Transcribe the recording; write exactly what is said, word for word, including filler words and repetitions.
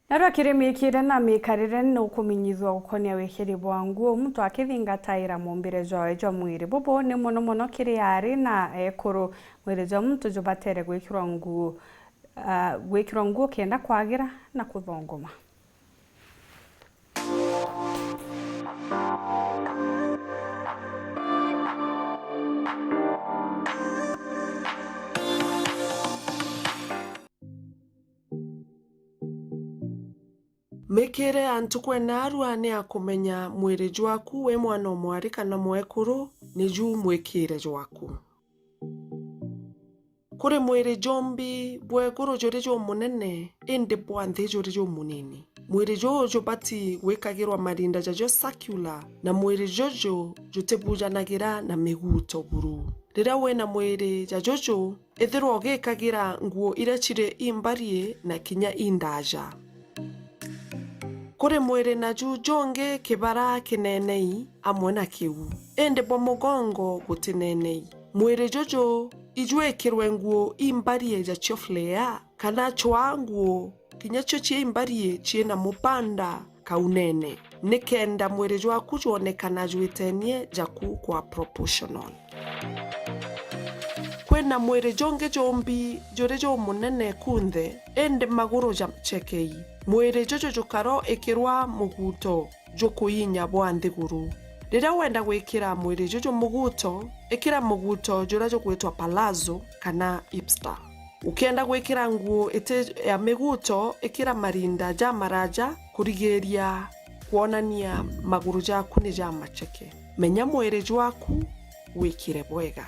Narua kiri miikire na miikarire, ni ukuminyithua gukonia wikiri bwa nguo muntu akithingataira mumbire jwawe jwa mwiri. Bubu ni mono mono kiri aari na ekuru. Mwiri jwa muntu jubatere gwikirwa nguo, ah, gwikirwa nguo kenda kwagira na kuthongoma. Mikire ya ntuku ya narua ni ya kumenya mwiri jwaku wi mwana o mwari kana mwekuru, ni ju mwikire jwaku. Kuri mwiri jumbi bwa iguru juri jumunene, indi bwa nthi juri jumunini. Mwiri juu jubati gwikagirwa marinda jajo circular, na mwiri juju jutibujanagira na miguto buru. Riria wina mwiri ja juju, ithirwa ugikagira nguo iria ciri imbarie na kinya indaja. Kuri mwiri naju jungi kibara kinenei amwe na kiu, indi bwa mugongo gutinenei. Mwiri juju ijwikirwe nguo imbarie jacio flare, kana cwaa nguo kinya cio cia imbarie ciina mupanda kaunene, nikenda mwiri jwaku jwonekana jwitenie jaku kwa proportional. Kwina mwiri jungi jumbi juri jumunene kunthe, indi maguru jamacekei. Mwiri juju jukaro ikirwa muguto jukuinya bwa nthiguru. Riria wenda gwikira mwiri juju muguto, ikira muguto juria jugwitwa palazzo kana hipster. Ukienda gwikira nguo iti ya miguto, ikira marinda jamaraja kurigiria kwonania maguru jaku ni jamaceke. Menya mwiri jwaku wikire bwega.